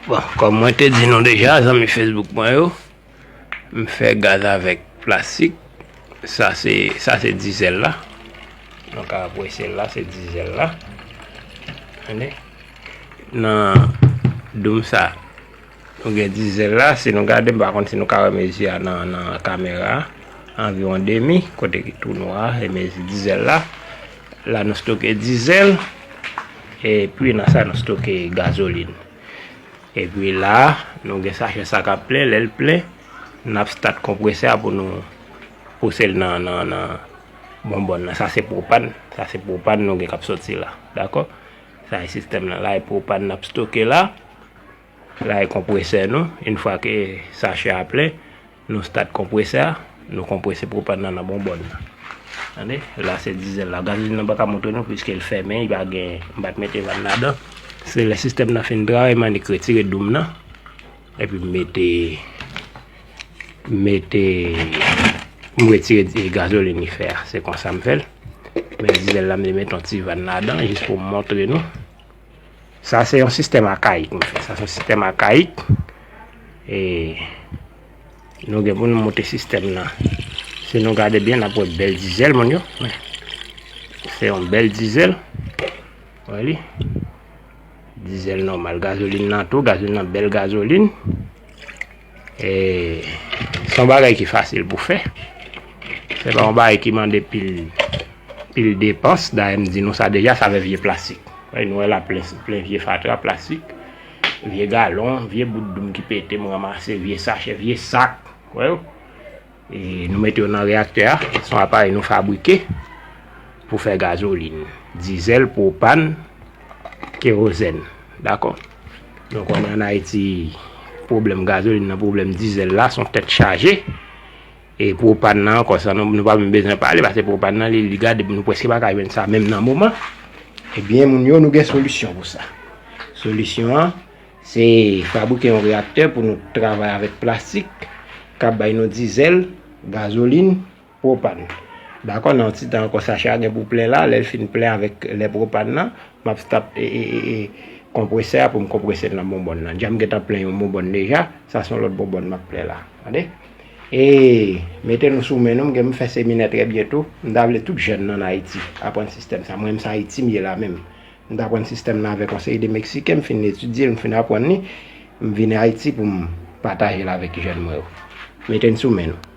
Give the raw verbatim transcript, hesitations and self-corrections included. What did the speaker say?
Bon, kòm mwen te di nou deja, zanmi Facebook mwen yo, m fè gaz avèk plastik. Sa se, sa se dizèl la. Nou ka apresye l la, se dizèl la. Tande? Nan doum sa, nou gen dizèl la. Si nou gade, m pa konn si nou ka wè mezi a nan, nan kamera a. Anviwon demi, kote ki tou nwa a, se mezi dizèl la. La nou stoke dizèl, epi nan sa nou stoke gazolin. Epi la, nou gen sachè sa k ap plen, lè l plen, n ap stat konpresè a pou nou pouse l nan, nan, nan bonbòn nan. Sa se pwopan, sa se pwopan nou gen k ap soti la, dakò? Sa e sistèm nan, la e pwopan n ap stoke la, la e konpresè nou, yon fwa ke sachè a plen, nou stat konpresè a, nou konprese pwopan nan nan bonbòn nan. Tande? La se dizèl la. Gazolin nan pa ka montre nou piske l fèmen, li pa gen, m pa t mete van ladan. Se lè sistèm nan fin travay, m annik retire doum nan. Epi m mete, m mete, m retire di-, gazolin li fè a. Se konsa m fè l. Men dizèl la, m te mete yon ti van ladan, jis pou m montre nou. Sa se yon sistèm akayik m fè. Sa se yon sistèm akayik. E nou gen pou nou monte sistèm nan. Si nou gade byen, n ap wè bèl dizèl, moun yo. Men, se yon bèl dizèl. Wè li. Dizèl nòmal. Gazolin nan tou, gazolin nan bèl gazolin. E se yon bagay ki fasil pou fè. Se pa yon bagay ki mande pil, pil depans. Dayè m di nou sa deja, sa vè vye plastik. Wè, nou wè la plen, plen vye fatra, plastik, vye galon, vye bout doum ki pete, m ranmase, vye sachè, vye sak. Wè yo? E nou mete yo nan reyaktè a. Se yon aparèy nou fabrike pou fè gazolin, dizèl, pwopan, kerozèn. Dakò? Donk, konnen ann Ayiti, pwoblèm gazolin nan, pwoblèm dizèl la, se yon tèt chaje. E pwopan nan ankò, sa nou, nou pa menm bezwen pale, paske pwopan nan, li, li gade, nou prèske pa ka jwenn sa menm nan moman. Ebyen, moun yo, nou gen solisyon pou sa. Solisyon an, se fabrike yon reyaktè pou nou travay avèk plastik, k ap bay nou dizèl, gazolin, pwopan. Dakò, nan yon ti tan ankò, sachè a gen pou plen la, lè l fin plen avèk lè pwopan nan, m ap start, e, e, e, e, konpresè a pou m konprese l nan bonbòn nan. Deja m gentan plen yon bonbòn deja, sa se yon lòt bonbòn m ap plen la. Tande? E mete nou sou men nou, m gen m fè seminè trè byento. M ta vle tout jèn nan Ayiti aprann sistèm sa. Mwen menm se Ayiti m ye la menm. M t aprann sistèm nan avèk yon seri de Meksiken, m fin etidye l, m fin aprann li. M vin Ayiti pou m pataje l avèk jèn mwen yo. Mete n sou men nou.